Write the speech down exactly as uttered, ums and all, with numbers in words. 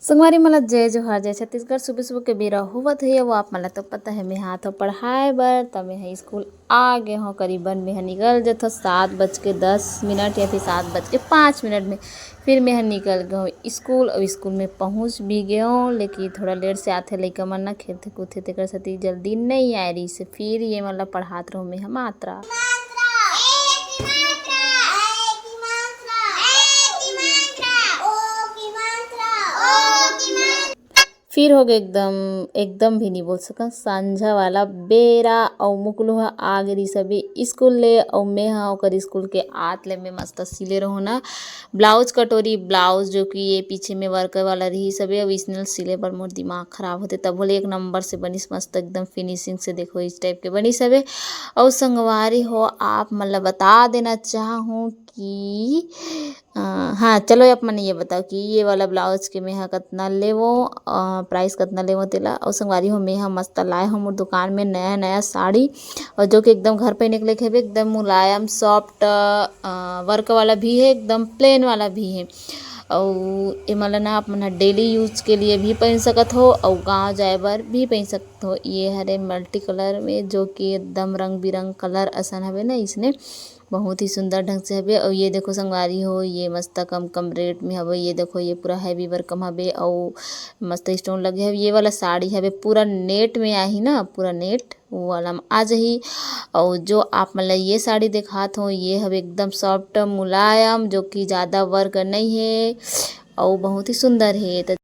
संगवारी मन ला जय जोहार, जय छत्तीसगढ़। सुबह सुबह के बेरा होवत हे, वो आप मन ला तो पता है, मैं हाथ हो पढ़ाए बर, त मैं ह स्कूल आ गे हो। करीबन मैं ह निकल जथो सात बज के दस मिनट या फिर सात बज के पाँच मिनट में। फिर मैं ह निकल गे हो स्कूल, और स्कूल में पहुँच भी गे हो, लेकिन थोड़ा लेट से आथे लइका मन ना, खेलथे कूदथे, तेकर सेती जल्दी नहीं आए रहिस। फिर ये मन ला पढ़ात रहो मैं ह मात्रा। फिर हो गे एकदम, एकदम भी नहीं बोल सकन, संझा वाला बेरा, अउ मुकलू ह आ गे रिहिस अभी स्कूल ले, अउ मैं ह ओकर स्कूल के आत ले मैं मस्त सिले रहो ना ब्लाउज कटोरी ब्लाउज, जो कि ये पीछे में वर्कर वाला रिहिस अभी। अब इसने सिले बर मोर दिमाग खराब होते, तब बोले एक नंबर से बनिस मस्त एकदम फिनिशिंग से, देखो इस टाइप के बनिस हवे। अउ संगवारी हो, आप मन ला बता देना चाहूँ कि अ, हाँ, चलो आप मन ये बताओ कि ये वाला ब्लाउज के मैं ह कतना लेवो, अ, प्राइस कतना लेवो तेला। अउ संगवारी हो, मैं ह मस्त लाए हो मोर दुकान में नया नया साड़ी, और जो कि एकदम घर पहने के लिए हवे, एकदम मुलायम सॉफ्ट वर्क वाला भी है, एकदम प्लेन वाला भी है। अउ एमा ला ना आप मन ह डेली यूज के लिए भी पहन सकत हो, अउ गाँव जाए बर भी पहन सकत हो। ये हरे मल्टी कलर में, जो कि एकदम रंग बिरंग कलर असन हवे ना, इसने बहुत ही सुंदर ढंग से हवे। अउ ये देखो संगवारी हो, ये मस्त कम कम रेट में हवे। ये देखो, ये पूरा हैवी वर्क में हवे, अउ मस्त स्टोन लगे हवे। ये वाला साड़ी हवे पूरा नेट में आही ना, पूरा नेट वो वाला में आ जाही। अउ जो आप मन ला ये साड़ी देखात हो, ये हवे एकदम सॉफ्ट मुलायम, जो कि ज़्यादा वर्क नहीं है, अउ बहुत ही सुंदर है। त